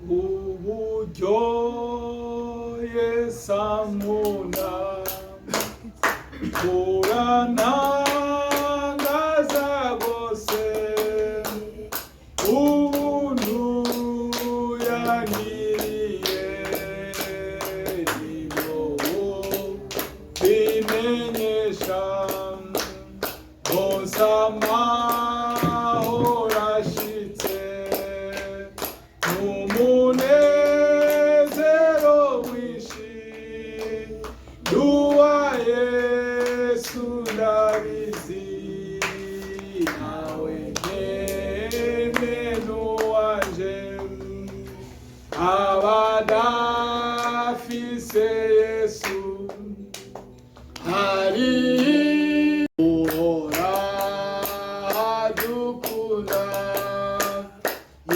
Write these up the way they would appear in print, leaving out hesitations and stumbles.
Uburyo Yesu ankunda burantangaza rwose, ubuntu yangiriye nibwo bimenyesha bose amahoro ashitse n'umunezero mwinshi. Duwa Yesu ndabizi, nawe nyene n'uwanje. Abadafise Yesu hari uhora adukunda,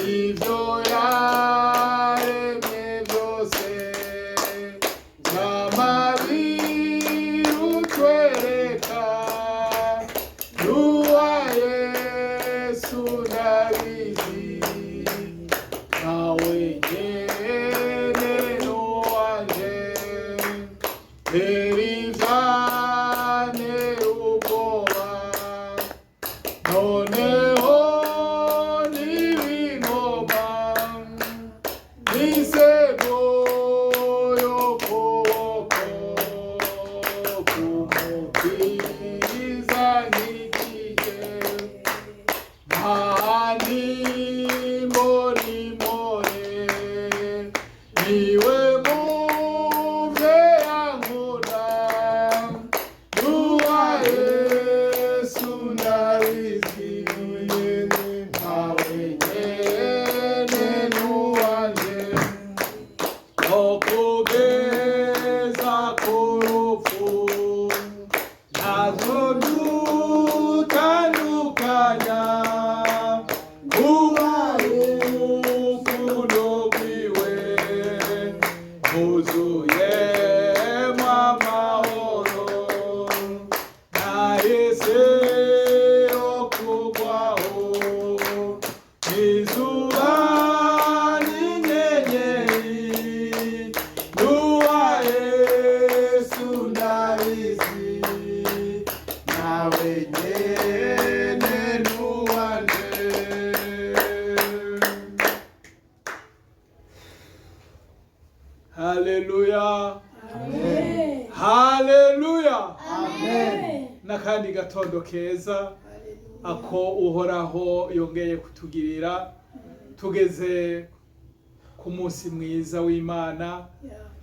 ivyo yaremye byose vyama birutwereka. Nuwa Yesu ndabizi, nawe nyene n'uwanje. Ivyanyu ubwoba noneho n'ibingoma n'isego yo kuboko k'Umukiza nkikije ntani mbonimore niwe muvyeyi ankunda. Nuwa Yesu ndabizi, nawe nyene n'uwanje no kugeza ku rupfu ntazodutandukanya, kuba urukundo rwiwe rwuzuyemwo amahoro nahise yo kugwaho izuba n'inyenyeri. Nuwa Yesu ndabizi, nawe nyene n'uwanje. Haleluya! Amen. Haleluya! Amen. N'akandi gatondo keza ako Uhoraho yongeye kutugirira, tugeze ku munsi mwiza w'Imana.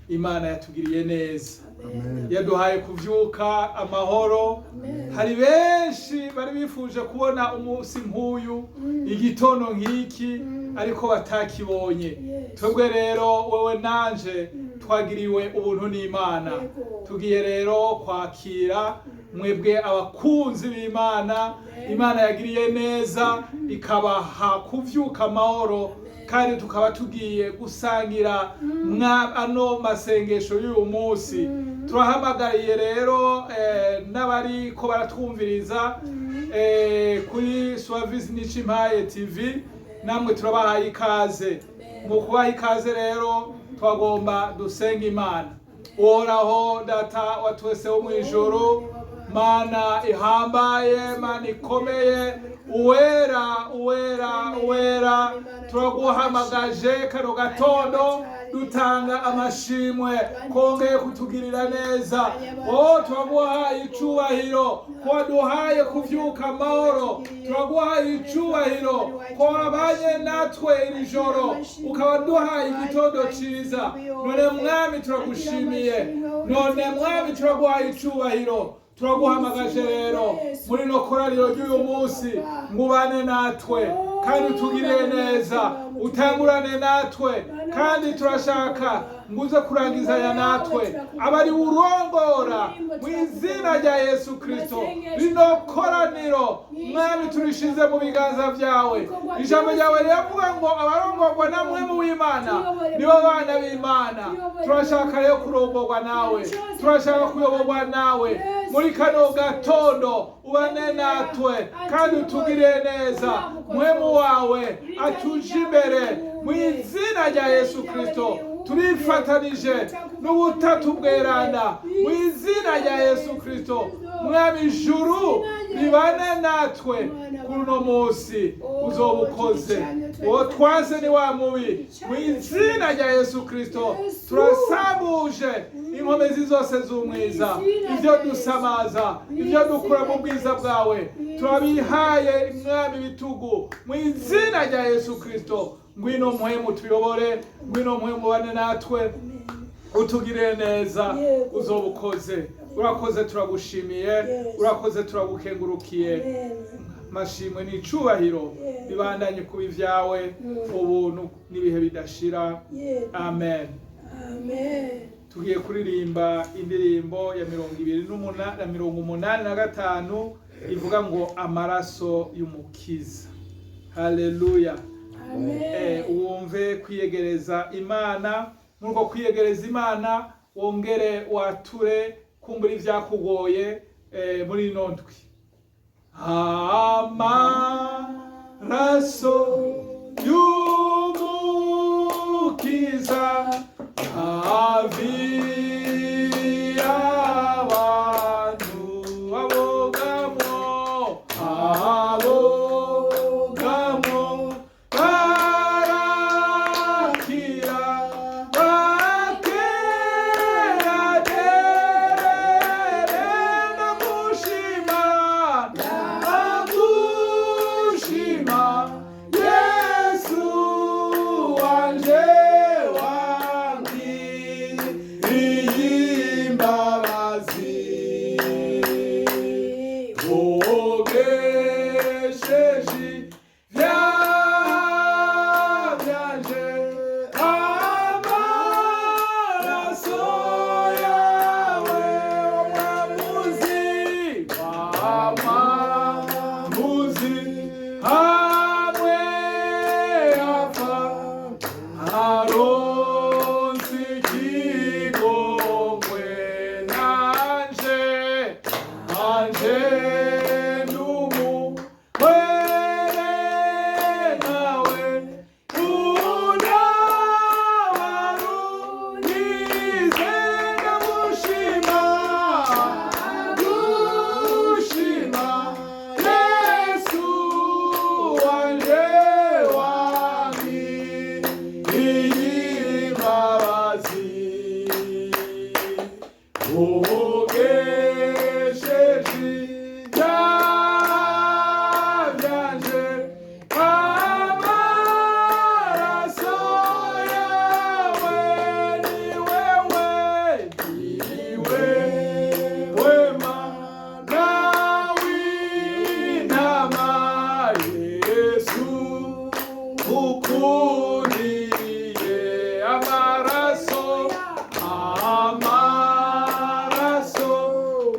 Imana yatugiriye neza, Amen. yaduhaye kuvyuka amahoro. Amen. Hari benshi bari bifuje kubona umunsi nk'uyu, igitondo nk'iki, ariko batakibonye. Twebwe rero, wewe nanje, twagiriwe ubuntu n'Imana. Tugiye rero kwakira mwebwe abakunzi b'Imana. Amen. Imana yagiriye neza ikabaha kuvyuka amahoro, kandi tukaba tugiye gusangira mwa ano masengesho y'uyu munsi. Turahamagariye rero n'abariko baratwumviriza kuri Suavis Nicimpaye TV, namwe turabahaye ikaze. Mu kubaha ikaze rero, twagomba dusenga Imana. Uhoraho Data wa twese wo mu ijuru, Mana ihambaye, Mana ikomeye, uwera, uwera, uwera, turaguhamagaje kano gatondo dutanga amashimwe kongeye kutugirira neza. O turaguhaye icubahiro ko waduhaye kuvyuka amahoro, turaguhaye icubahiro ko wabanye natwe iri joro ukaba duhaye igitondo ciza. None Mwami turagushimiye, none Mwami turaguhaye icubahiro. Turaguhamagaje rero muri no koraniro ry'uyu munsi ngo ubane natwe kandi utugirire neza, utangurane natwe, kandi turashaka ngo uze kurangizanya natwe, abari urongora mu izina rya Yesu Kristo. Rino koraniro, Mwami, turishize mu biganza byawe. Ijambo ryawe riravuga ngo abarongorwa na Mpwemu w'Imana nibo bana b'Imana. Turashaka rero kurongorwa nawe, turashaka kuyoborwa nawe muri kano gatondo. Ubane natwe kandi utugirire neza, Mpwemu wawe atuje imbere mu izina rya Yesu Kristo. Turifatanije n'ubutatu bweranda mu izina rya Yesu Kristo. Mwami, ijuru ribane natwe kuri uno munsi, uzoba ukoze. Uwo twanse ni wa mubi, mu izina rya Yesu Kristo turasambuje inkomezi zose z'umwiza. Ibyo dusamaza, ibyo dukura mu bwiza bwawe, turabihaye Mwami bitugu mu izina rya Yesu Kristo. Ngwino Mpwemu tuyobore, ngwino Mpwemu ubane natwe, utugirire neza. Yego. Uzoba ukoze. Urakoze, turagushimiye. Urakoze, turagukengurukiye. Amen. Mashimwe n'icubahiro bibandanye kuba ibyawe ubuntu n'ibihe bidashira. Amen. Amen. Tugiye kuririmba indirimbo ya 28 na 85 ivuga ngo "Amaraso y'Umukiza". Haleluya! Amen. Wumve kwiyegereza Imana. Muri uko kwiyegereza Imana, wongere wature kumbura ibyakugoye muri ino ndwi. Amaraso y'Umukiza avi abantu abogamo, abogamo barakira, batera derere. Ndagushima, ndagushima Yesu wanje, wangiriye imbabazi, wogesheje ibyaha byanje amaraso yawe. Wamuzi, wamuzi hamwe apfa, aronse ikigongwe, nanje, nanje ndumuwere nawe unawarunize. Ndagushima, gushima Yesu wanje, wangiriye imbabazi, wogesheje ibyaha byanje amaraso yawe. Ni wewe, ni wewe Mwana w'intama, Yesu ukundiye amaraso, amaraso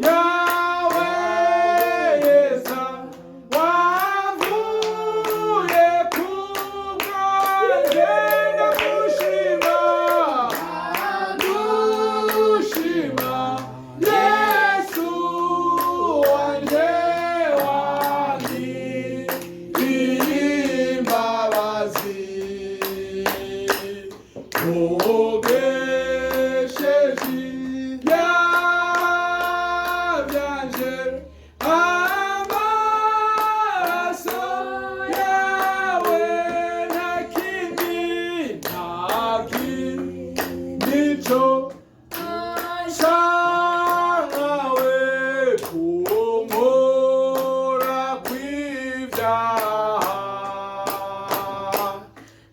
yawe yeza wavuye ku bwanjye. Ndagushima, gushima Yesu wanje, wangiriye imbabazi, wogesheje ibyaha byanje amaraso yawe. Nta kindi, nta kindi cyo nkawe kunkura kw'ibyaha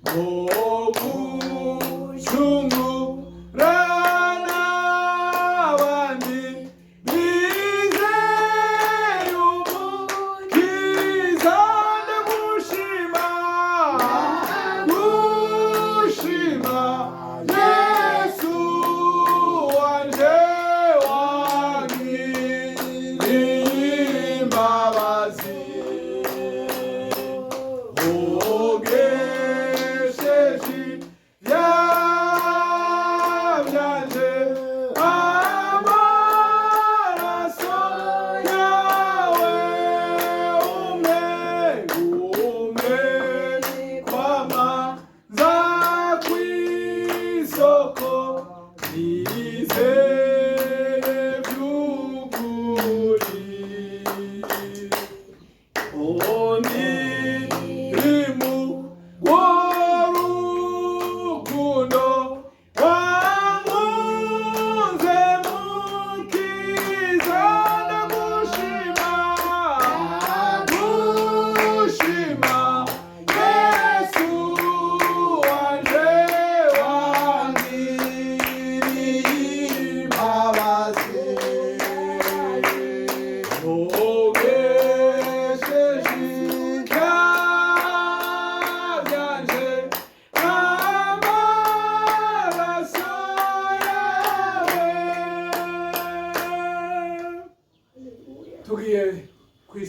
no gucungurana abandi bizeye Umukiza. Ndagushima, gushima Yesu wanje, wangiriye imbabazi, wogesheje ibyaha.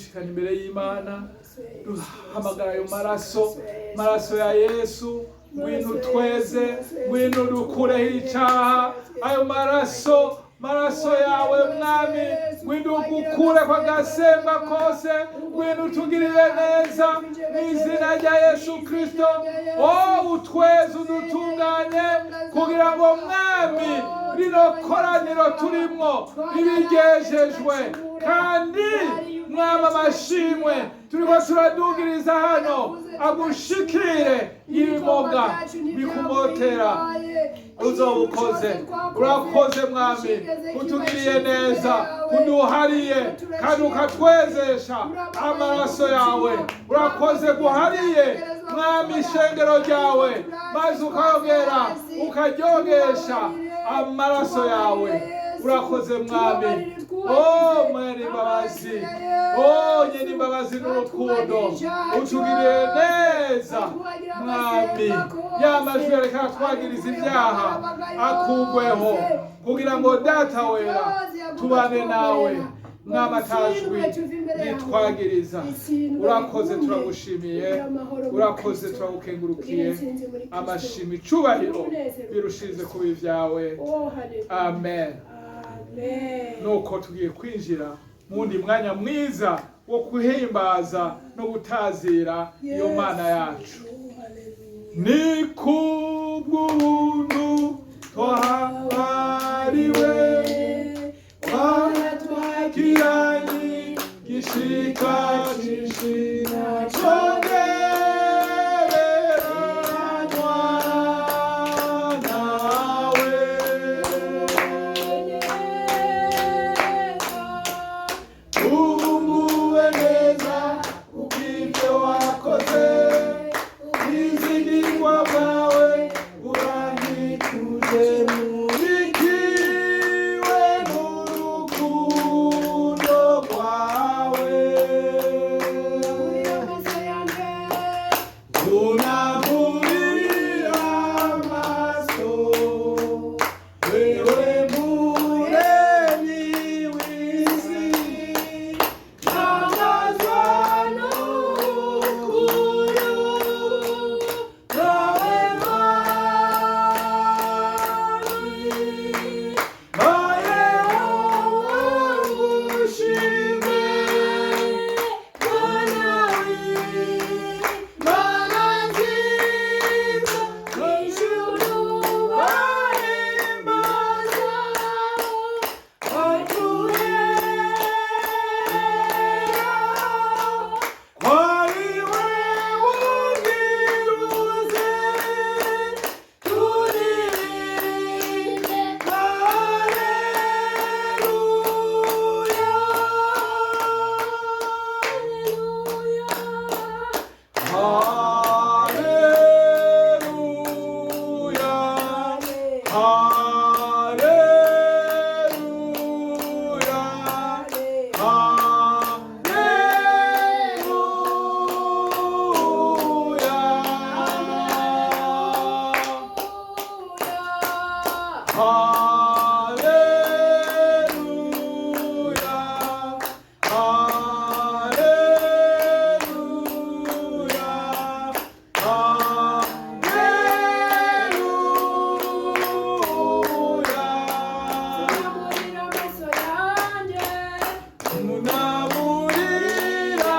Twishikana imbere y'Imana, duhamagara ayo maraso, maraso ya Yesu. Ngwino utweze, ngwino dukureho icaha. Ayo maraso, maraso yawe Mwami, ngwino ugukure kwa gasemba kose, ngwino utugirire neza mu izina rya Yesu Kristo. O utweze, udutunganye, kugira ngo Mwami rino koraniro turimwo ribigejejwe. Kandi Mwami, amashimwe turiko turadugiriza hano agushikire, ibiboga bikumotera uzoba ukoze. Urakoze Mwami, utugiriye neza, uduhariye kandi ukatwezesha amaraso yawe. Urakoze guhariye Mwami ishengero ryawe, maze ukayogera ukaryogesha amaraso yawe. Urakoze Mwami. O mwene imbabazi, o nyene imbabazi n'urukundo, utugiriye neza Mwami. Ya majwi yareka atwagiriza ibyaha akugweho, kugira ngo Data wera tubane nawe Mwami, atajwi nitwagiriza. Urakoze, turagushimiye. Urakoze, turagukengurukiye. Amashimi, icubahiro birushize kuba ibyawe. Amen. Nuko tugiye kwinjira mu wundi mwanya mwiza wo guhimbaza no gutazira iyo Mana yacu. Ni kubw'ubuntu twahariwe, twakiranye gishika cishina, congereranywa nawe. Ubunguwe neza kubw'ibyo wakoze, ubwizigirwa bwawe buranyikuje, murikiwe n'urukundo rwawe. Unamurira amaso, wewe muremyi w'isi, ntangazwa n'ukuri bwawe Mwami. Maye ngushime, Bwana w'Imana nziza, ijuru bahimbaza atuhera, kwariwe wungiruze, turirimbe haleluya. Haleluya. Haleluya. Haleluya. Haleluya. Haleluya. Haleluya. Munamurira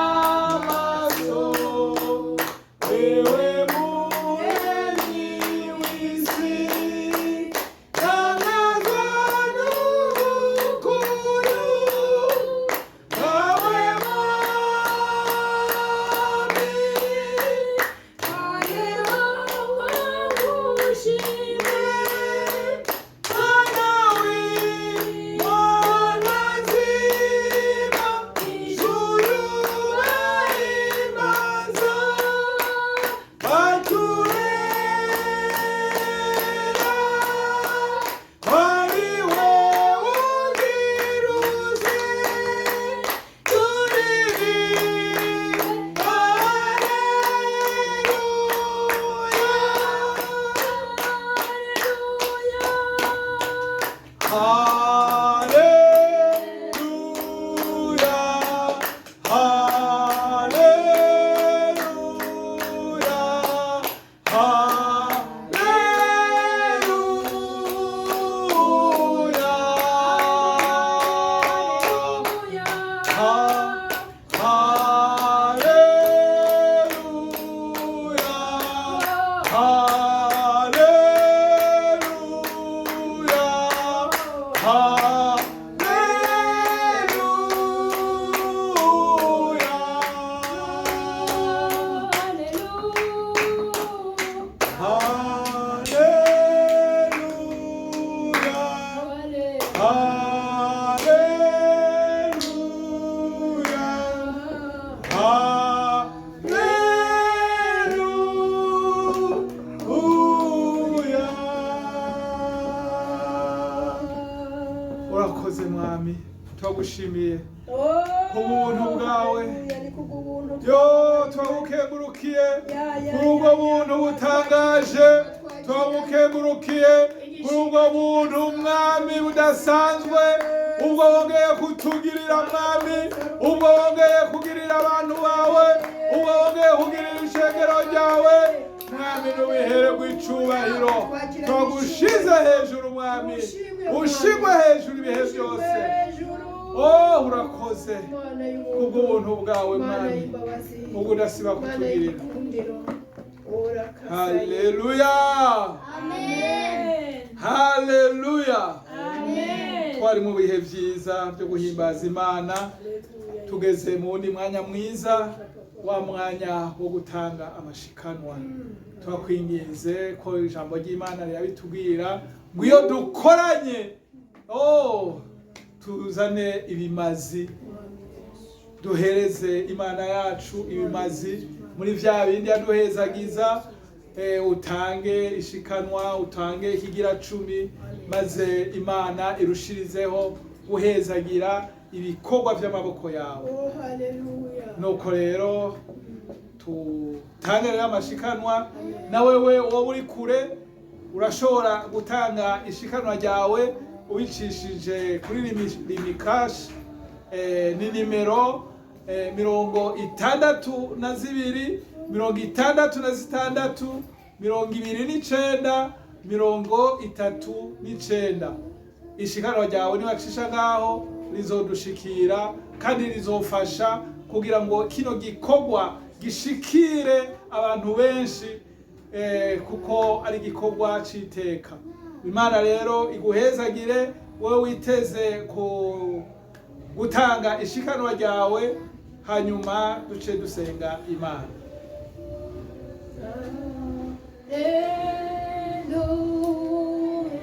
amaso, wewe muremyi w'isi, tangazwa n'ubukuru bwawe Mwami. Mwana w'Imana nzima, ijuru bahimbaza, baturera, wariwe ungiruze, turirimba haleluya. Haleluya, Urakoze Mwami, turagushimiye Oh, ku buntu bwawe. haleluya, ni kubw'ubuntu Yo, bwawe. turagukengurukiye Ya, ya, kuri ubwo ya, ya. buntu butangaje, turagukengurukiye kuri ubwo buntu Mwami budasanzwe, ubwo wongeye kutugirira Mwami, ubwo wongeye kugirira abantu bawe, ubwo wongeye kugirira ishengero ryawe Mwami. Nubihererwe icubahiro, turagushize hejuru Mwami, ushigwe hejuru ibihe byose. Oh, urakoze Mana y'ubuntu, kubw'ubuntu bwawe Mana Mwami, y'imbabazi, ubwo udasiba Mana kutugirira. y'igikundiro, urakasaye. Haleluya, Amen. haleluya. Amen. Twari mu bihe byiza byo guhimbaza Imana, Haleluya. tugeze mu wundi mwanya mwiza, wa mwanya wo gutanga amashikanwa. Turakwinginze ko ijambo ry'Imana rirabitubwira ngo iyo dukoranye, oh, tuzane ibimazi, duhereze Imana yacu ibimazi muri vya bindi yaduhezagiza. Utange ishikanwa, utange ikigira cumi, maze Imana irushirizeho guhezagira ibikorwa by'amaboko yawe. Oh, haleluya. Nuko rero tutange rero amashikanwa. Na wewe wowe uri kure urashobora gutanga ishikanwa ryawe ubicishije kuri Lumicash, ni nimero 62 66 29 39. Ishikanwa ryawe niwacisha ngaho rizodushikira kandi rizofasha kugira ngo kino gikorwa gishikire abantu benshi, kuko ari igikorwa c'iteka. Imana rero iguhezagire wowe witeze ku gutanga ishikanwa ryawe, hanyuma duce dusenga Imana. Haleluya.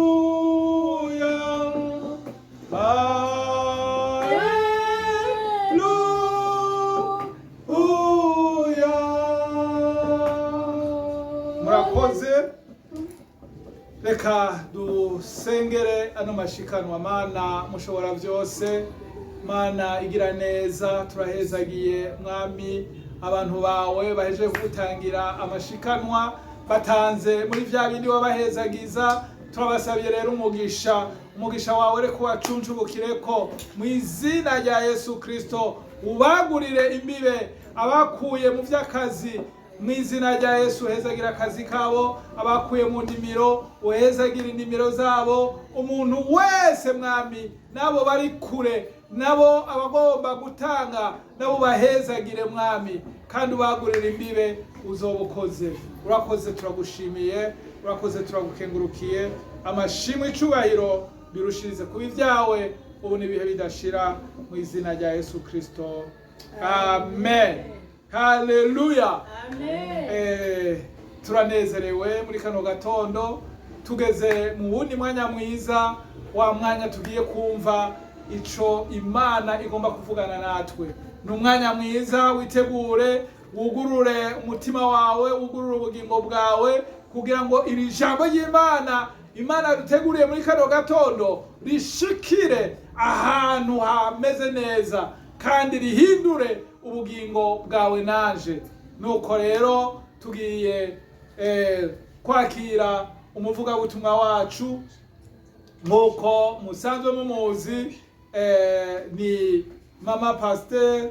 Haleluya. Haleluya. Murakoze. Reka dusengere ano mashikanwa. Mana mushobora byose, Mana igira neza, turahezagiye Mwami abantu bawe bahejeje kugutangira amashikanwa, batanze muri vya bindi wabahezagiza. Turabasabye rero umugisha, umugisha wawe reka ubacunjubukireko mu izina rya Yesu Kristo, ubagurire imbibe abakuye mu vy'akazi mu izina rya Yesu, uhezagira akazi kabo, abakuye mu ndimiro uhezagira indimiro zabo, umuntu wese Mwami, nabo bari kure, nabo abagomba gutanga nabo bahezagire Mwami, kandi ubagurire imbibe uzoba ukoze. Urakoze, turagushimiye, urakoze, turagukengurukiye. Amashimwe, icubahiro birushirize kuba ibyawe ubu n'ibihe bidashira, mu izina rya Yesu Kristo, amen. Haleluya. Amen. Turanezerewe muri kano gatondo, tugeze mu wundi mwanya mwiza, wa mwanya tugiye kumva ico Imana igomba kuvugana natwe. Ni umwanya mwiza, witegure, wugurure umutima wawe, wugurure ubugingo bwawe, kugira ngo iri jambo ry'Imana Imana duteguriye muri kano gatondo rishikire ahantu hameze neza kandi rihindure ubugingo bwawe naje. Nuko rero tugiye kwakira umuvugabutumwa wacu nk'uko musanzwe mumuzi, ni mama pasteur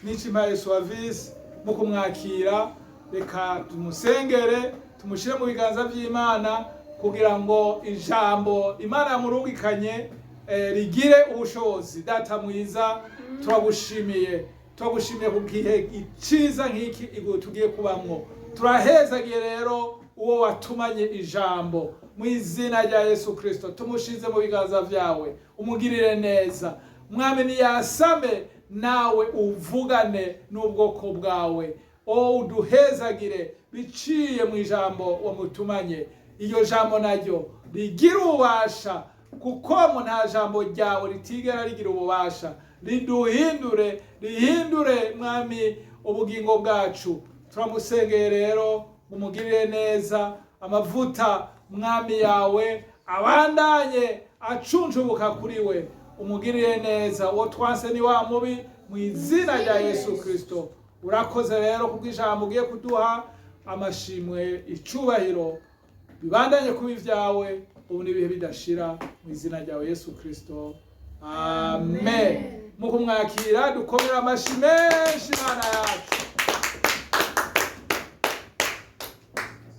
Nichimpaye Suavis. Mu kumwakira reka tumusengere, tumushyire mu biganza by'Imana kugira ngo ijambo Imana yamurungikanye rigire ubushobozi. Data mwiza, turagushimiye, turagushimiye ku gihe cyiza nk'iki tugiye kubamwo. Turahezagiye rero uwo watumanye ijambo mu izina rya Yesu Kristo, tumushize mu biganza byawe, umugirire neza Mwami, niyasame nawe uvugane n'ubwoko bwawe, o uduhezagire biciye mu ijambo wamutumanye. Iryo jambo naryo rigira ububasha, kuko mu nta jambo ryawe ritigera rigira ububasha. Riduhindure, rihindure Mwami ubugingo bwacu. Turamusengeye rero, umugirire neza. Amavuta, Mwami, yawe abandanye acunjubuka kuri we, umugirire neza. Uwo twanse ni wa mubi, mu izina rya Yesu Kristo. Urakoze rero kubw'ijambo ugiye kuduha. Amashimwe, icubahiro bibandanye kuba ibyawe ubu n'ibihe bidashira, mu izina ryawe Yesu Kristo, amen. Mu kumwakira dukomera amashi menshi Imana yacu.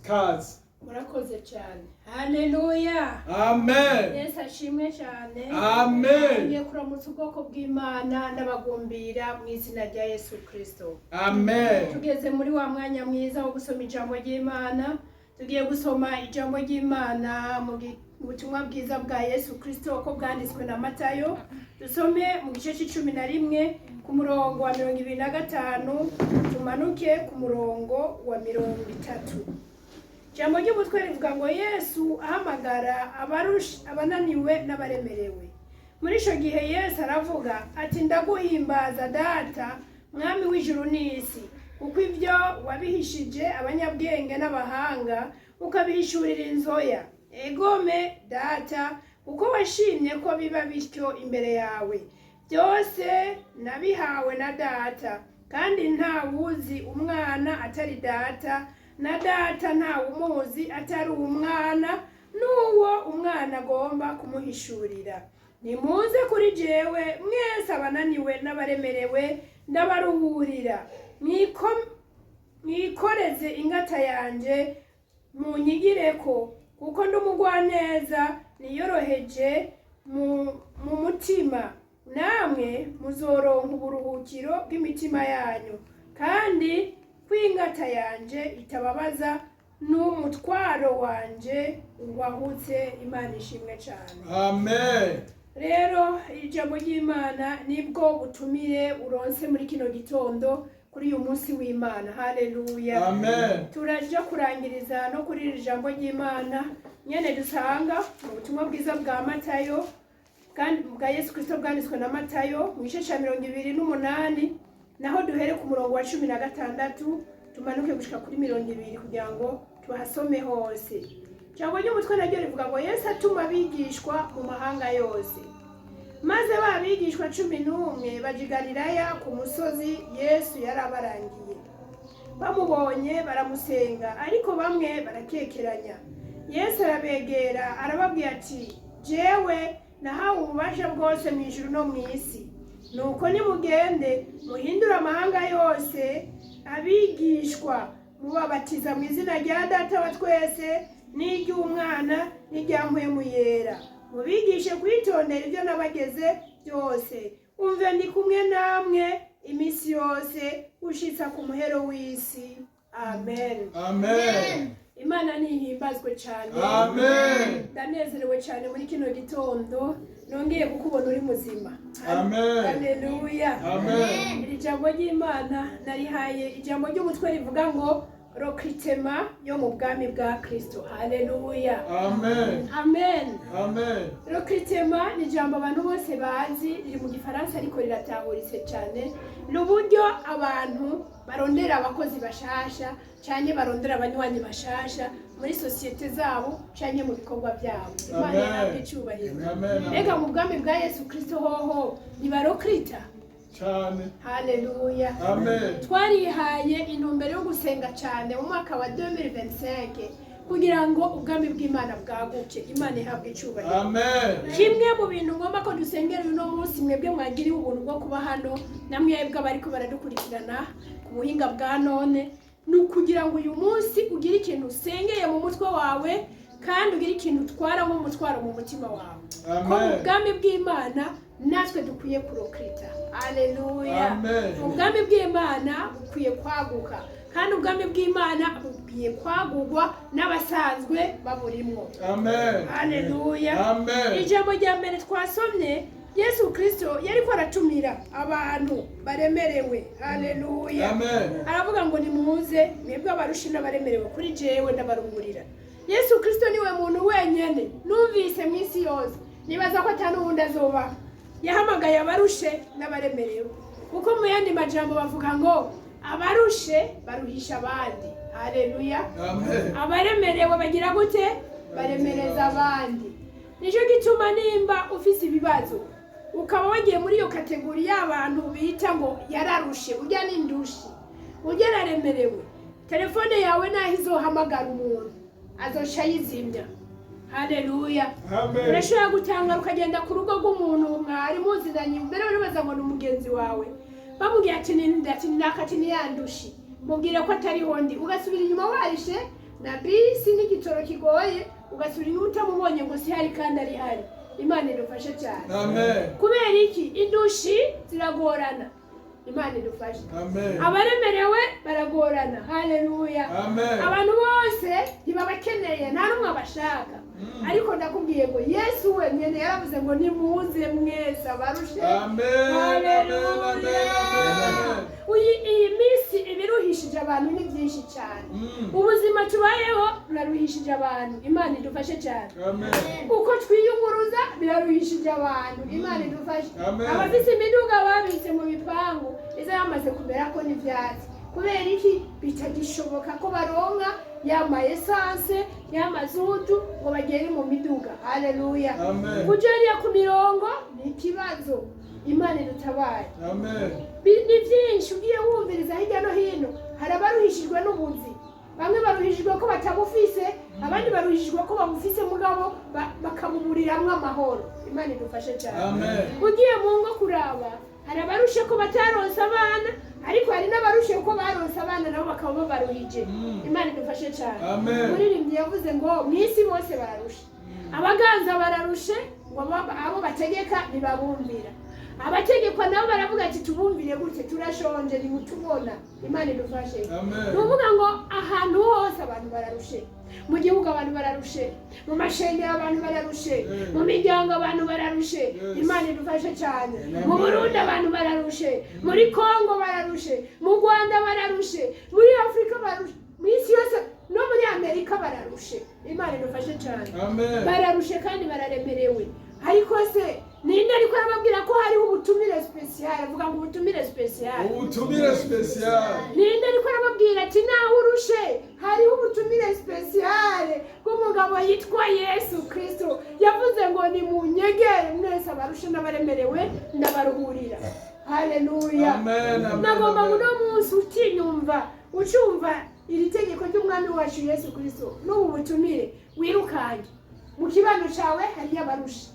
Kazi. Murakoze cyane, haleluya. Amen. Yesu ashimwe cyane. Amen. Ngiye kuramutsa ubwoko bw'Imana n'abagumbira mu izina rya Yesu Kirisito. Amen. Tugeze muri wa mwanya mwiza wo gusoma ijambo ry'Imana. Tugiye gusoma ijambo ry'Imana mu butumwa bwiza bwa Yesu Kirisito uko bwanditswe na Matayo. Dusome mu gice cya 11, ku murongo wa 25, tumanuke ku murongo wa 30. Ijambo ry'umutwe rivuga ngo: "Yesu ahamagara abananiwe n'abaremerewe." Muri icyo gihe Yesu aravuga ati: "Ndaguhimbaza, Data, Mwami w'ijuru n'isi, kuko ibyo wabihishije abanyabwenge n'abahanga, ukabihishurira inzoya. Egome, Data, kuko washimye ko biba bityo imbere yawe. Byose nabihawe na Data, kandi nta wuzi Umwana atari Data, na Data nta wumuzi atari Umwana, n'uwo Umwana agomba kumuhishurira. Nimuze kuri jewe mwese abananiwe n'abaremerewe, ndabaruhurira. Mwikoreze ingata yanjye, munyigireko, kuko ndi umugwaneza niyoroheje mu mutima, namwe muzoronka uburuhukiro bw'imitima yanyu. Kandi kw'ingata yanje itababaza, n'umutwaro wanje wahutse." Imana ishimwe cyane. Amen. Rero ijambo ry'Imana nibwo butumire uronse muri kino gitondo, kuri uyu munsi w'Imana. Haleluya. Amen. Turaja kurangiriza no kuri iri jambo ry'Imana nyene dusanga mu butumwa bwiza bwa Matayo, kandi bwa Yesu Kristo bwanditswe na Matayo, mu gice cya 28, naho duhere ku murongo wa 16, tumanuke gushika kuri 20, kugira ngo tuhasome hose. Ijambo ry'umutwe naryo rivuga ngo: "Yesu atuma abigishwa mu mahanga yose." Maze ba bigishwa 11 baja i Galilaya, ku musozi Yesu yarabarangiye. Bamubonye baramusenga, ariko bamwe barakekeranya. Yesu arabegera, arababwira ati: "Jewe nahawe ububasha bwose mu ijuru no mu isi. Nuko nimugende muhindure amahanga yose abigishwa, mubabatiza mu izina rya Data wa twese n'iry'Umwana n'irya Mpwemu Yera, mubigishe kwitondera ibyo nabageze byose. Umve, ndi kumwe namwe iminsi yose ushitsa ku muhero w'isi." Amen. Amen. Imana nihimbazwe cyane. Amen. Ndanezerewe cyane muri kino gitondo, nongeye kukubona uri muzima. Amen. Haleluya. Amen. Iri jambo ry'Imana narihaye ijambo ry'umutwe rivuga ngo: "Recrutement yo mu bwami bwa Kristo." Haleluya. Amen. Amen. Amen. Recrutement ni ijambo abantu bose bazi, riri mu gifaransa ariko riratahuritse cyane. Ni uburyo abantu barondera abakozi bashasha, cyane barondera abanywanyi bashasha muri sosiyete zabo cyane mu bikorwa byabo. Imana Amen. ihabwe icyubahiro. Amen. Mbega mu bwami bwa Yesu Kristo hoho ntibarecruta? Cyane. Haleluya. Amen. Twarihaye intumbero yo gusenga cyane mu mwaka wa 2025 kugira ngo ubwami bw'Imana bwaguke. Imana ihabwe icyubahiro. Amen. Kimwe mu bintu ngomba ko dusengera uno munsi, mwebwe mwagiriwe ubuntu bwo kuba hano, na mwebwe abariko baradukurikirana ku buhinga bwa none, ni ukugira ngo uyu munsi ugire ikintu usengeye mu mutwe wawe, kandi ugire ikintu utwara nk'umutwaro mu mutima wawe, ko mu Amen. bwami bw'Imana natwe dukwiye kurecruta. Aleluya. Amen. Ubwami bw'Imana bukwiye kwaguka, kandi ubwami bw'Imana bukwiye kwagurwa n'abasanzwe baburimwo. Amen. Haleluya. Amen. Ijambo rya mbere twasomye, Yesu Kirisito yariko aratumira abantu baremerewe. Haleluya. Amen. Aravuga ngo: "Nimuze mwebwe abarushe n'abaremerewe kuri jewe, ndabaruhurira." Yesu Kirisito niwe muntu wenyene numvise mu isi yose, nibaza ko atari uwundi azoba yahamagaye abarushe n'abaremerewe, kuko mu yandi majambo bavuga ngo Abarushe baruhisha abandi. Haleluya. Amen. Abaremerewe bagira gute? Baremereza abandi. Nicyo gituma nimba ufise ibibazo, ukaba wagiye muri iyo catégorie y'abantu bita ngo yararushe, urya n'indushi, urya araremerewe, telefone yawe naho izohamagara umuntu azoca ayizimya. Haleluya. Amen. Urashobora gutangara ukagenda ku rugo rw'umuntu mwari muzinanye mbere, uribaza ngo ni umugenzi wawe, bamubwira ati ni ati naka, ati niyandushi, mubwire ko atariho ndi, ugasubira inyuma warishe na bisi n'igitoro kigoye, ugasubira inyuma utamubonye ngo sihari kandi ari hari. Imana idufashe cyane. Amen. Kubera iki? Indushi ziragorana. Imana idufashe. Amen. Abaremerewe baragorana. Haleluya. Amen. Abantu bose ntibabakeneye, nta n'umwe abashaka. Ariko ndakubwiye ngo Yesu wenyine yaravuze ngo nimuze mwese abarushe. Amen. Amen. Haleluya. Amen. Iyi minsi ibiruhishije abantu ni byinshi cyane. Ubuzima tubayeho buraruhishije abantu. Imana idufashe cyane. Amen. Uko twiyunguruza biraruhishije abantu. Imana idufashe. Amen. Abafise imiduga babitse mu bipangu, iza yamaze kumera ko n'ivyatsi. Kubera iki? Bitagishoboka ko baronka ya ma essence, ya mazutu ngo bagere mu miduga. Haleluya. Amen. Kuja hariya ku mirongo ni ikibazo. Imana idutabaye. Amen. Ni byinshi ugiye wumviriza hirya no hino. Hari abaruhishijwe n'ubuzi, bamwe baruhishijwe ko batabufise, abandi baruhishijwe ko babufise mugabo bakabuburiramwo amahoro. Imana idufashe cyane. Amen. Ugiye mu ngo kuraba, hari abarushe ko bataronse abana, ariko hari n'abarushe ko baronse abana nabo bakaba babaruhije. Imana idufashe cyane. Amen. Umuririmbyi yavuze ngo mu isi bose bararushe, abaganza bararushe ngo abo bategeka ntibabumvira, abategekwa nabo baravuga ati tubumvire gutye, turashonje, nimutubona. Imana idufashe. Amen. Ni ukuvuga ngo ahantu hose abantu bararushe, mu gihugu abantu bararushe, mu mashengero abantu bararushe, mu miryango abantu bararushe. Imana idufashe cyane. Amen. Mu Burundi abantu bararushe, muri Kongo bararushe, mu Rwanda bararushe, muri Afurika bararushe, mu isi yose no muri Amerika bararushe. Imana idufashe cyane. Amen. Bararushe kandi bararemerewe. Ariko se ninde ariko arababwira ko hariho ubutumire spécial? Avuga ngo ubutumire spécial. Ubutumire spécial. Ninde ariko arababwira ati naho urushe hariho ubutumire spécial bw'umugabo yitwa Yesu Kristo, yavuze ngo nimunyegere mwese abarushe n'abaremerewe, ndabaruhurira. Haleluya. Amen. Amen. Nagomba ngo Amen. uno munsi utinyumva, ucumva iri tegeko ry'umwami wacu Yesu Kristo n'ubu butumire, wirukange mu kibano cyawe hariyo abarushe,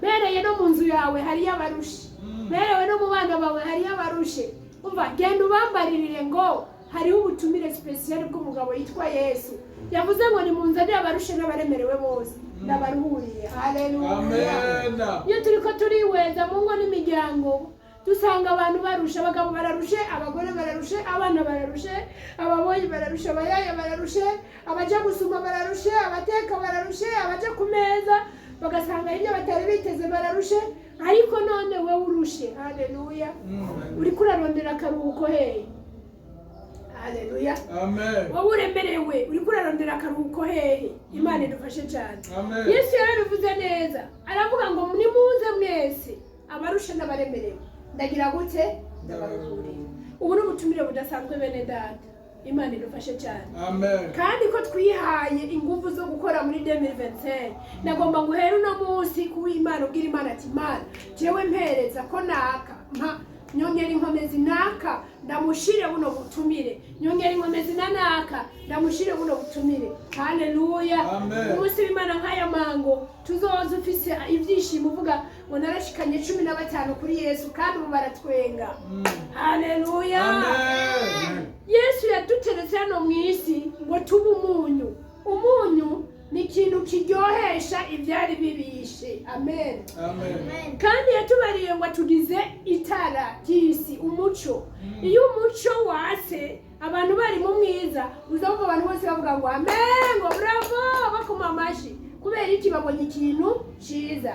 bereye no mu nzu yawe hariyo abarushe, berewe no mu bana bawe hariyo abarushe. Umva, genda ubambaririre ngo hariho ubutumire spécial bw'umugabo yitwa Yesu, yavuze ngo nimunzanire abarushe n'abaremerewe bose, ndabaruhuriye. Haleluya. Amen. Iyo turi ko turiweza mu ngo n'imiryango, dusanga abantu barushe, abagabo bararushe, abagore bararushe, abana bararushe, ababoyi bararushe, abayaya bararushe, abaja gusuma bararushe, abateka bararushe, abaja ku meza bagasanga ibyo batari biteze bararushe. Ariko none wowe urushe, haleluya, uriko urarondera akaruhuko hehe? Haleluya. Amen. Wowe uremerewe, uriko urarondera akaruhuko hehe? Imana idufashe cyane. Amen. Yesu yarabivuze neza, aravuga ngo nimuze mwese abarushe n'abaremerewe, ndagira gute? Ndabaruhurira. Ubu ni ubutumire budasanzwe, bene data. Imana idufashe cyane. Amen. Kandi ko twihaye ingufu zo gukora muri 2025, nagomba nguhere uno munsi kuba Imana, ubwira Imana ati Imana, jewe mpereza ko naka mpa nyongera inkomezi, naka ndamushire buno butumire, nyongera inkomezi na naka ndamushire buno butumire. Haleluya. Amen. Umunsi w'Imana nk'aya mango tuzoza ufise ibyishimo, uvuga ngo narashikanye 15 kuri Yesu kandi ubu baratwenga. Haleluya. Amen. Yesu yaduteretse hano mu isi ngo tube umunyu. Umunyu ni ikintu kiryohesha ibyari bibishe. Amen. Amen. Kandi yatubariye ngo atugize itara ry'isi, umuco. Iyo umuco watse abantu bari mu mwiza, uzumva abantu bose bavuga ngo amen, ngo bravo, bakoma amashyi. Kubera iki? Babonye ikintu cyiza.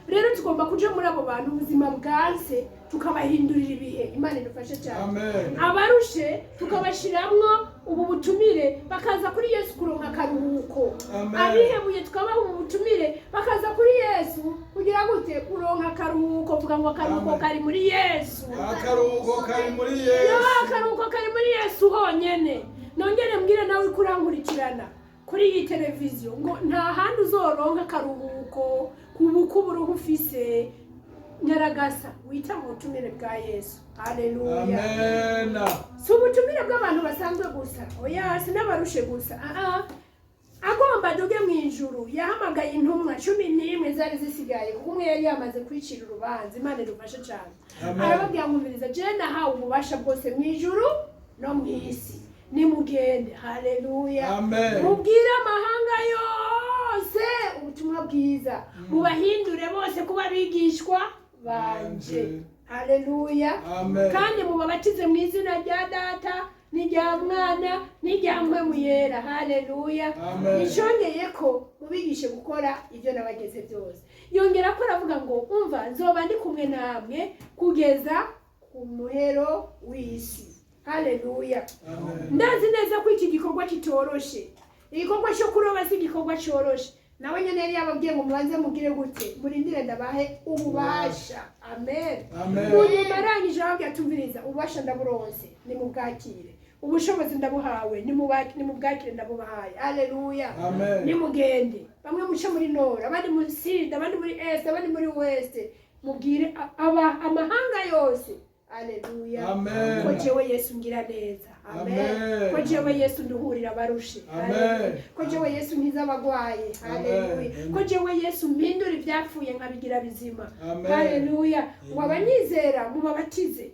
Rero tugomba kuja muri abo bantu ubuzima bwanse. Tukabahindurira ibihe. Imana idufashe cyane. Amen. Abarushe tukabashiramwo ubu butumire, bakaza kuri Yesu kuronka akaruhuko. Amen. Abihebuye tukabaha ubu butumire, bakaza kuri Yesu kugira gute? Kuronka akaruhuko. Vuga ngo akaruhuko Amen. kari muri Yesu. Akaruhuko kari muri Yo, Yesu. Akaruhuko kari muri Yesu honyene. Nongere mbwire nawe uriko urankurikirana kuri iyi televiziyo ngo nta handi uzoronka akaruhuko kuburuhu ufise. Nyaragasa wita mu butumire bwa Yesu. Haleluya. Amen. Si ubutumire bw'abantu basanzwe gusa, oya, si n'abarushe gusa. Aa, agomba aduge mu ijuru, yahamagaye intumwa 11 zari zisigaye, kuko umwe yari yamaze kwicira urubanza. Imana idufashe cyane. Amen. Arababwira ngo umviriza, jewe nahawe ububasha bwose mu ijuru no mu isi, nimugende. Haleluya. Amen. Mubwire amahanga yose ubutumwa bwiza, mubahindure bose kuba abigishwa banje. Banje. Haleluya. Amen. Kandi mubabatize mu izina rya Data n'irya Mwana n'irya Mpwemu Yera. Haleluya. Amen. Icongeye ko mubigishe gukora ibyo nabageze byose. Yongera ko aravuga ngo umva, nzoba ndi kumwe namwe kugeza ku muhero w'isi. Haleluya. Amen. Ndazi neza ko iki gikorwa kitoroshe. Igikorwa cyo kuroba si igikorwa cyoroshe. Nawe nyene yari yababwiye ngo mubanze mugire gute? Murindire ndabahe ububasha. Amen. Amen. Mu nyuma arangije arababwira ati umviriza, ububasha ndaburonse, nimubwakire. Ubushobozi ndabuhawe, nimubwakire, ndabubahaye. Haleluya. Amen. Nimugende, bamwe muce muri nord, abandi muri sud, abandi muri est, abandi muri ouest, mubwire amahanga yose. Haleluya. Amen. Ko jewe Yesu ngira neza. Amen. Amen. Ko jewe Yesu nduhurira abarushe. Amen. Haleluya. Ko jewe Yesu nkiza abagwaye. Haleluya. Amen. Ko jewe Yesu mpindura ibyapfuye nkabigira bizima. Amen. Haleluya. Ngo abanyizera mubabatize,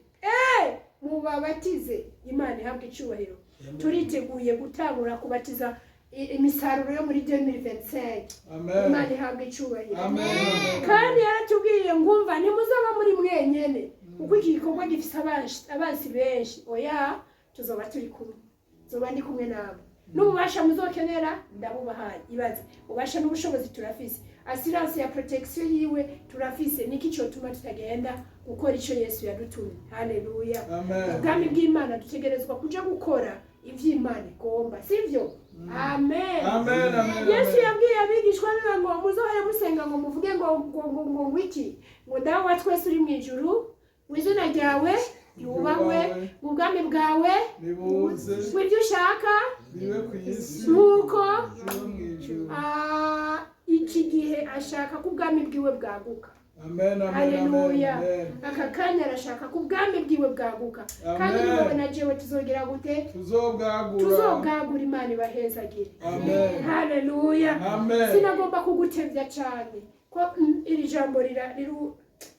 mubabatize. Imana ihabwe icyubahiro. Turiteguye gutangura kubatiza imisaruro yo muri 2025. Amen. Imana ihabwe icyubahiro. Amen. Kandi yaratubwiye ngumva, ntimuzaba muri mwenyene, kuko iki gikorwa gifise abansi benshi. Oya, tuzoba turi kumwe, nzoba ndi kumwe nawe. N'ububasha muzokenera ndabubahaye. Ibaze, ububasha n'ubushobozi turafise, assurance ya protection yiwe turafise. Niki cyotuma tutagenda gukora ico Yesu yadutumye? Haleluya. Amen. Ubwami bw'Imana, dutegerezwa kuja gukora ivy'Imana igomba, sivyo? Amen. Amen. Amen. Yesu yabwiye abigishwa biwe ngo muzohore musenga ngo muvuge ngo iki? Ngo Dawe wa twese uri mu ijuru, mu izina ryawe yubahwe, mu bwami bwawe nibuze, ngo ibyo ushaka bibe ku isi nk'uko bibe mu ijuru. Ah, iki gihe ashaka ko ubwami bwiwe bwaguka. Amen. Amen. Haleluya. Amen. Aka kanya arashaka ko ubwami bwiwe bwaguka, kandi Amen. ni wowe na jewe tuzogira gute? Tuzobwagura. Tuzobwagura. Imana ibahezagire. Amen. Haleluya. Amen. Sinagomba kugutevya cyane ko iri jambo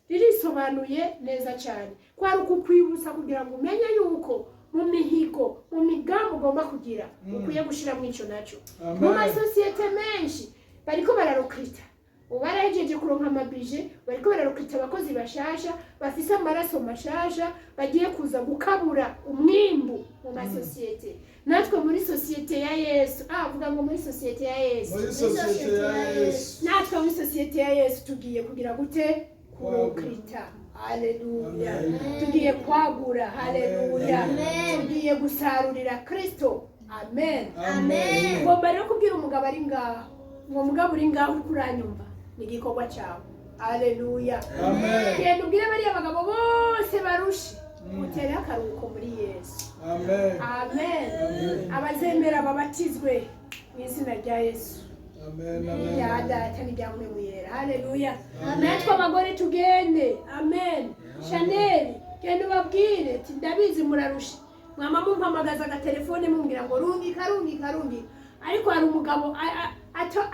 ririsobanuye neza cyane, ko ari ukukwibutsa kugira ngo umenye yuko mu mihigo, mu migambi ugomba kugira, ukwiye gushiramo ico naco. Mu Amen. masosiyete menshi bariko bararecruta. Ubu barahejeje kuronka amabije, bariko bararecruta abakozi bashasha bafise amaraso mashasha, bagiye kuza gukabura umwimbu mu masosiyete. Natwe muri sosiyete ya Yesu, ah, vuga ngo muri sosiyete ya Yesu. Muri sosiyete ya Yesu. Natwe muri sosiyete ya Yesu tugiye kugira gute? Kurecruta. Haleluya. Amen. Tugiye kwagura. Haleluya. Amen. Tugiye gusarurira Kristo. Amen. Amen. Ngomba rero kubwira umugabo ari ngaho, uwo mugabo uri ngaho uri kuranyumva, ni igikorwa cyawe. Haleluya. Amen. Genda ubwire bariya bagabo bose barushe, utere akaruhuko muri Yesu. Amen. Amen. Amen. Abazemera babatizwe mu izina rya Yesu, Amen. Amen. rya Data n'irya Mpwemu Yera. Haleluya. Amen. Natwe abagore tugende. Amen. Chanel, genda ubabwire ati ndabizi murarusha, mwama mumpamagaza agatelefone mumbwira ngo rungika, rungika, rungika, ariko hari umugabo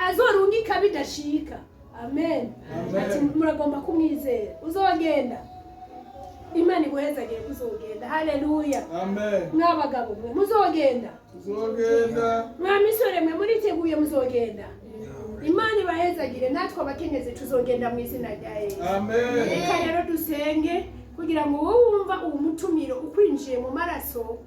azorungika bidashika. Amen. Amen. Ati muragomba kumwizera, uzogenda. Imana iguhezagire kuzogenda. Haleluya. Amen. Mwabagabo mwe muzogenda? Tuzogenda. Mwa misore mwe muriteguye? Muzogenda? Imana ibahezagire. Natwe abakenyezi tuzogenda mu izina rya Yesu. Amen. Reka rero dusenge kugira ngo wowe wumva uwo mutumiro ukwinjiye mu maraso,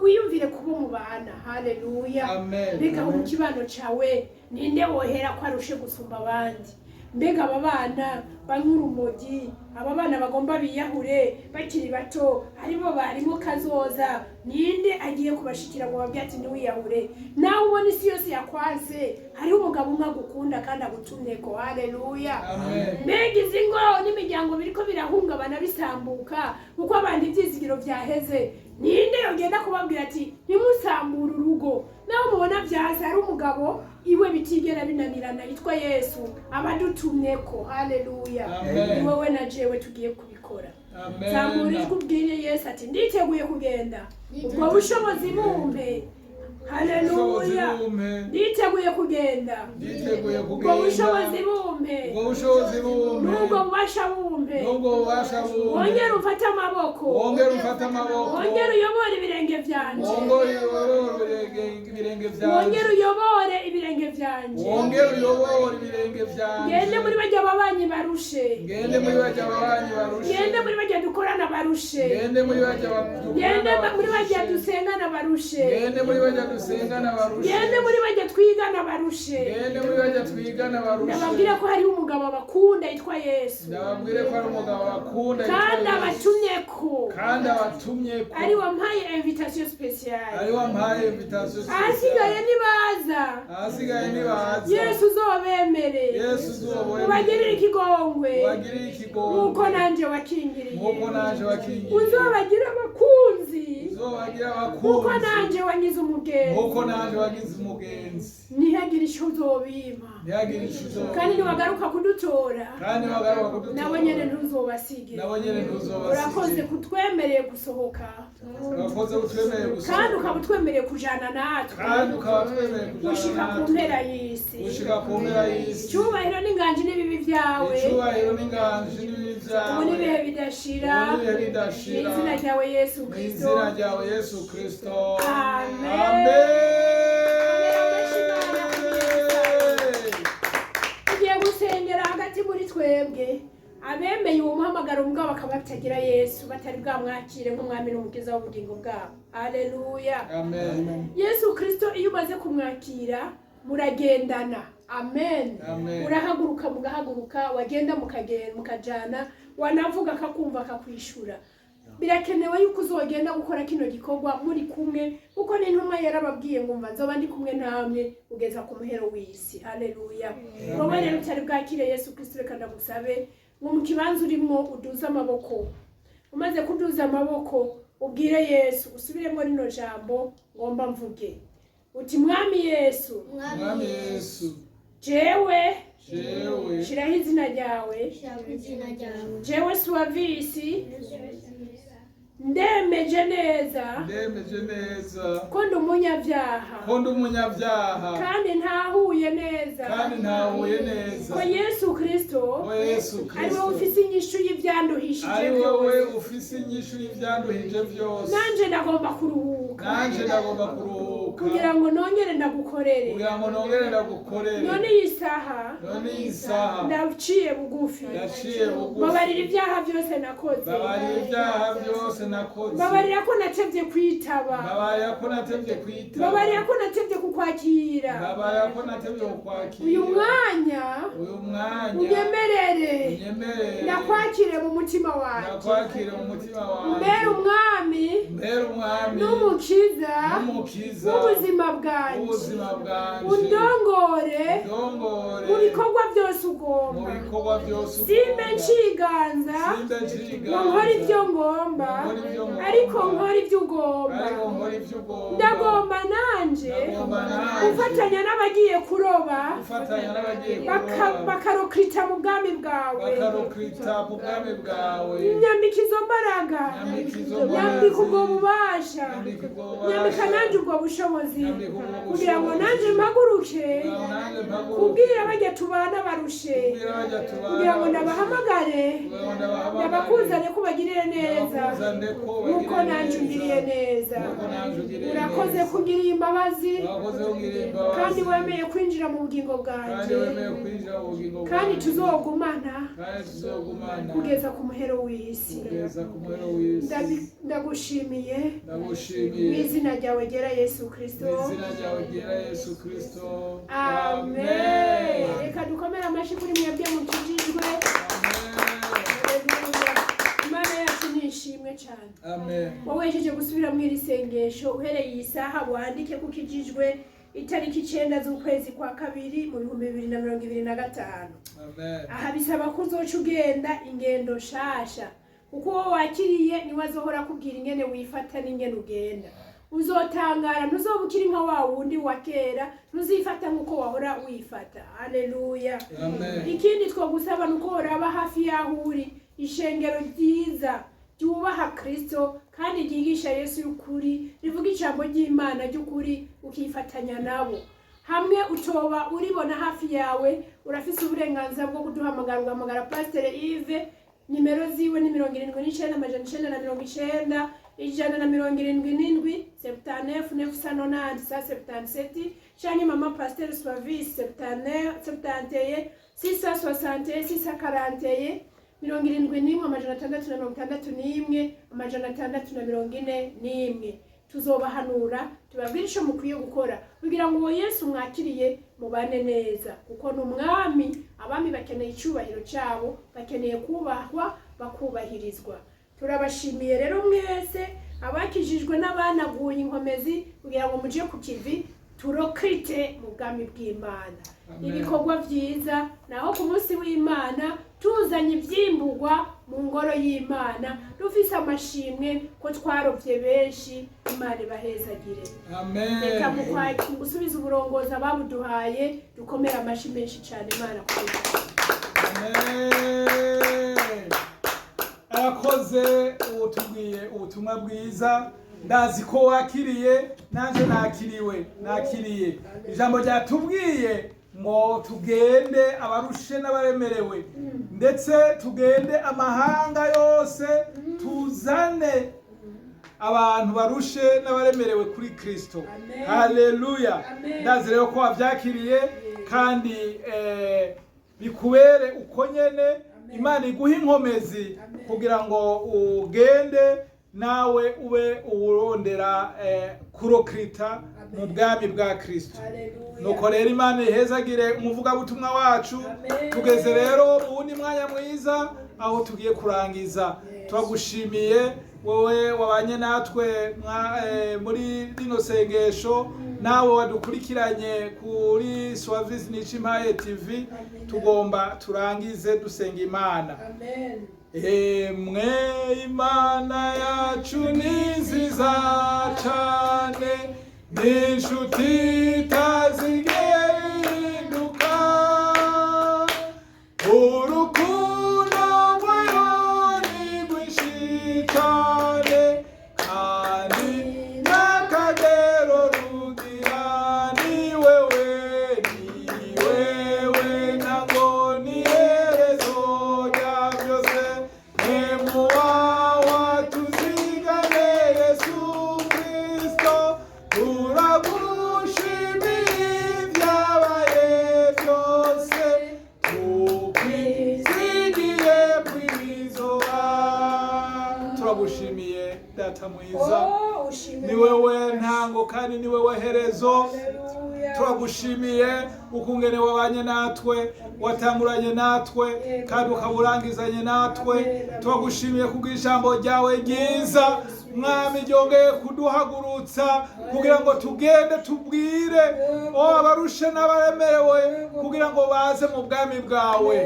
wiyumvire kuba umubana. Haleluya. Amen. Reka mu kibano cawe, ninde wohera ko arushe gusumba abandi? Mbega aba bana banywa urumogi, aba bana bagomba biyahure bakiri bato, aribo barimo kazoza, ninde agiye kubashikira ngo babwire ati ntiwiyahure? Nawe ubona isi yose yakwanse, hariho umugabo umwe agukunda kandi agutumye ko. Haleluya! Amen. Mbega izi ngo n'imiryango biriko birahungabana, bisambuka kuko abantu ibyizigiro byaheze, ninde yogenda kubabwira ati ntimusambure urugo? Nawe mubona byanse, hari umugabo iwe bitigera binanirana yitwa Yesu, abadutumye ko. Haleluya! Amen. Ni wowe na jewe tugiye kubikora. Amen. Zamura ijwi ubwire Yesu ati nditeguye kugenda, ubwo bushobozi bumpe. Haleluya! Ubushobozi bumpe. Nditeguye kugenda, Nditeguye ubwo kugenda. bushobozi bumpe, Ubwo bushobozi bumpe. n'ubwo bubasha bumpe. N'ubwo bubasha bumpe. Wongere umfate amaboko. Wongere ufate amaboko. Wongere uyobore ibirenge byanje. Wongere uyobore ibirenge byanje. Wongere uyobore ibirenge byanje. Wongere uyobore ibirenge byanje. Ngende muri bajya babanyi barushe. Ngende muri bajya babanyi barushe. Ngende muri bajya dukorana barushe. Ngende muri bajya Ngende dukorana muri bajya barushe. dusengana barushe. Ngende muri bajya dusengana barushe. Ngende muri bajya twigana barushe. Ngende muri bajya twigana barushe. Ndababwira ko hariho umugabo abakunda yitwa Yesu. Ndababwire ko ari umugabo bakunda yitwa Kandi Yesu. abatumye ko Kandi abatumye ko ari wampaye invitation spéciale. Ari wampaye invitation. Ahasigaye nibaza, Ahasigaye nibaza, Yesu uzobemere, Yesu uzobemere, ubagirire ikigongwe, ubagirire ikigongwe, nk'uko nanje wakingiriye, nk'uko nanje wakingiriye, uzobagire abakunzi, uzobagire nk'uko abakunzi, nanje wangize umugenzi, nk'uko nanje wagize umugenzi. Ntihagire icyo uzobima. Ntihagire icyo uzobima. Kandi niwagaruka kudutora, Kandi niwagaruka kudutora, nabo nyene ntuzobasige. Nabo nyene ntuzobasige. Urakoze kutwemereye gusohoka, Urakoze kutwemereye gusohoka, kandi ukaba utwemereye kujana natwe, kandi ukaba twemereye kujana gushika ku natwe mpera y'isi. Gushika ku mpera y'isi. Icyubahiro n'inganji n'ibibi byawe, Icyubahiro n'inganji n'ibibi byawe, ubu n'ibihe bidashira, ubu n'ibihe bidashira, mu izina ryawe Yesu mu Kristo. izina ryawe Yesu Kristo. Amen. Amen. Tugiye gusengera hagati muri twebwe abemeye uwo muhamagaro mugabo bakaba batagira Yesu, batari bwamwakire nk'umwami n'umukiza w'ubugingo bwabo. Aleluya! Amen. Yesu Kristo iyo umaze kumwakira muragendana. Amen. Amen. Urahaguruka mugahaguruka, wagenda mukagenda mukajana, wanavuga akakumva akakwishura. Birakenewe yuko uzogenda gukora kino gikorwa muri kumwe, kuko n'intumwa yarababwiye ngo mva nzoba ndi kumwe namwe kugeza ku muhero w'isi. Haleluya! Wowe rero utari bwakire Yesu Kristo, reka ndagusabe ngo mu kibanza urimo uduze amaboko. Umaze kuduza amaboko, ubwire Yesu, usubiremo rino jambo ngomba mvuge, uti: "Mwami Yesu, Mwami Yesu, jewe, jewe, shiraho izina ryawe, Izina ryawe, jewe Suwavisi, ndemeje neza ndemeje neza ko ndi umunyabyaha, ko ndi umunyabyaha, kandi ntahuye neza kandi ntahuye neza ko Yesu Kristo ko Yesu ari wowe Kristo ufise inyishu y'ibyanduhishije ari wowe byose. Ufise inyishu y'ibyanduhije byose. Nanje ndagomba kuruhuka, Nanje ndagomba kuruhuka, kugira ngo nongere ndagukorere. Kugira ngo nongere ndagukorere. None iyi saha, None iyi saha, ndaciye bugufi, ndaciye bugufi, babarira ibyaha byose nakoze, babarira ibyaha byose nakoze, babarira ko natevye kwitaba, babarira ko natevye kwitaba, babarira ko natevye kukwakira. Babarira ko natevye kukwakira. Uyu mwanya, Uyu mwanya, unyemerere, unyemerere, ndakwakire mu mutima wanje, ndakwakire mu mutima wanje, umbere umwami umbere umwami n'umukiza n'umukiza w'ubuzima bwanjye, w'ubuzima bwanje, undongore undongore mu bikorwa byose mu ugomba, bikorwa byose simbe ugomba. nciganza Simbe ngo nkore nciganza ibyo ngomba, ngo nkore ibyo ngomba, ariko nkore ibyo ugomba. Ariko nkore ibyo ugomba. Ndagomba nanje Ndagomba nanje gufatanya n'abagiye kuroba, gufatanya n'abagiye kuroba, bakarokita mu bwami bwawe. Bakarokita mu bwami bwawe. Nyambika izo mbaraga, Nyambika izo nyambika ubwo mbaraga, bubasha, nyambika ubwo bubasha, nyambika nanjye ubwo bushobozi, nyambika ubwo kugira ngo bushobozi, nanjye mpaguruke kugira ngo nanjye mpaguruke kubwira bajya tubana barushe, kubwira bajya tubana kugira ngo barushe, ndabahamagare, kugira ngo ndabahamagare, ndabakuzane ko bagirire neza, ndabakuzane ko nk'uko bagirire nanjye neza, ungiriye neza. Nk'uko nanjye ungiriye Urakoze neza. kungiriye imbabazi. Urakoze kungiriye Wangiriye imbabazi. Kandi wemeye kwinjira mu bugingo Kandi bwanjye. wemeye kwinjira mu bugingo Kandi bwanjye. tuzogumana Kandi tuzogumana kugeza ku muhero w'isi. Kugeza ku muhero w'isi. Ndagushimiye mu Ndagushimiye izina ryawe ryera Yesu Kristo. Mu izina ryawe ryera Yesu Kristo. Amen. Reka dukomere amashyi kuri mwebwe mukijijwe. Haleluya. Imana yacu ni ishimwe cyane. Amen. Wowe wejeje gusubira mu iri sengesho, uhereye iyi saha wandike ko ukijijwe itariki 9 z'ukwezi kwa kabiri mu 2025. Amen. Aha bisaba ko uzoca ugenda ingendo shasha, kuko uwo wakiriye niwe azohora akubwira ingene wifata n'ingene ugenda. Uzotangara, ntuzoba ukiri nka wa wundi wa kera, ntuzifata nk'uko wahora wifata. Haleluya. Amen. Ikindi twagusaba ni uko woraba hafi y'aho uri ishengero ryiza ryubaha Kristo kandi ryigisha Yesu y'ukuri, rivuga ijambo ry'Imana ry'ukuri, ukifatanya nabo. Hamwe utoba uribona hafi yawe, urafise uburenganzira bwo kuduhamagara, ugahamagara Pasiteri Yves. Nimero ziwe ni 79 990 177, 79 990 177, canke mama Pasiteri Suavis, 71 661 641, 71 661 641. Tuzobahanura, tubabwire ico mukwiye gukora kugira ngo uwo Yesu mwakiriye mubane neza, kuko ni umwami. Abami bakeneye icyubahiro cyabo, bakeneye kubahwa, bakubahirizwa. Turabashimiye rero mwese abakijijwe n'abanaguye inkomezi kugira ngo muje ku kivi turokrite mu bwami bw'Imana. Amen. Ibikorwa byiza naho ku munsi w'Imana tuzanye ibyimburwa mu ngoro y'Imana, dufise amashimwe ko twarobye benshi. Imana ibahezagire. Amen. Reka mu gusubiza uburongozi ababuduhaye, dukomere amashyi menshi cyane Imana kuko Amen. Arakoze utubwiye ubutumwa bwiza. Ndazi ko wakiriye, nanjye nakiriwe, nakiriye ijambo ryatubwiye ngo tugende abarushe n'abaremerewe, ndetse tugende amahanga yose, tuzane abantu barushe n'abaremerewe kuri Kristo. Amen. Haleluya. Amen. Ndazi rero ko wabyakiriye kandi bikubere uko nyene. Imana iguhe inkomezi Amen. kugira ngo ugende nawe ube uwurondera kurokrita mu bwami bwa Kristo. Haleluya. Nuko rero Imana ihezagire umuvugabutumwa wacu. Amen. Tugeze rero mu wundi mwanya mwiza aho tugiye kurangiza. Turagushimiye wowe wabanye natwe muri rino sengesho, nawe wadukurikiranye kuri Suavis Nicimpaye TV. Amen. Tugomba turangize dusenga Imana. Amen. Emwe Imana yacu ni nziza cane, ni inshuti itazigenduka, urukundo rwayo ni rwinshi cane, kandi n'akagero rugira. Ni wewe, ni wewe ntabwo ni iherezo rya byose. Nemuwa watuzigame Yesu Kristo, turagushimiye ibyabaye byose, tukwizigiye kwizoba. Turagushimiye Data mwiza. Oh, ushimwe. Ni wewe ntango kandi ni wewe herezo. Haleluya. Turagushimiye ukungene wabanye natwe, watanguranye natwe kandi ukaburangizanye natwe. Turagushimiye kubw'ijambo ryawe ryiza, Mwami, ryongeye kuduhagurutsa kugira ngo tugende tubwire o abarushe n'abaremerewe kugira ngo baze mu bwami bwawe.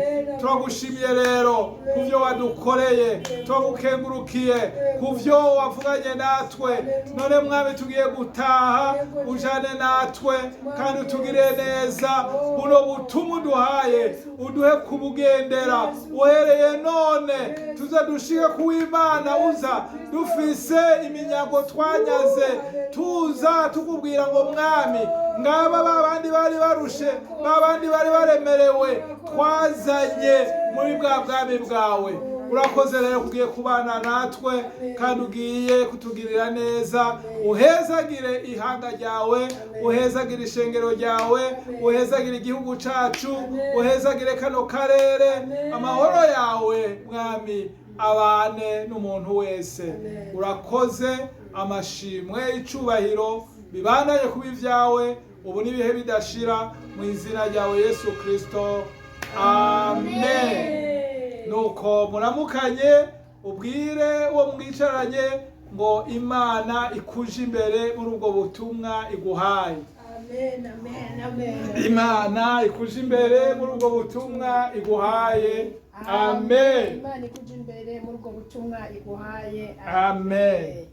Turagushimiye rero ku byo wadukoreye, turagukengurukiye ku byo wavuganye natwe. None Mwami, tugiye gutaha, ujane natwe kandi utugire neza. Buno butumwa uduhaye uduhe kubugendera uhereye none, tuze dushike ku Imana uza dufise iminyago twanyaze, tuza tukubwira ngo: "Mwami, ngaba ba bandi bari barushe, ba bandi bari baremerewe, twazanye muri bwa bwami bwawe." Urakoze rero kugiye kubana natwe kandi ugiye kutugirira neza. Uhezagire ihanga ryawe, uhezagire ishengero ryawe, uhezagire igihugu cacu, uhezagire kano karere. Amahoro yawe, Mwami, abane n'umuntu wese. Urakoze. Amashimwe, icubahiro bibandanye kuba ibyawe ubu n'ibihe bidashira, mu izina ryawe Yesu Kristo, amen. Nuko muramukanye, ubwire uwo mwicaranye ngo Imana ikuje imbere muri ubwo butumwa iguhaye. Amen, amen, amen. Imana ikuje imbere muri ubwo butumwa iguhaye, amen. Imana ikuje imbere muri ubwo butumwa iguhaye. Amen.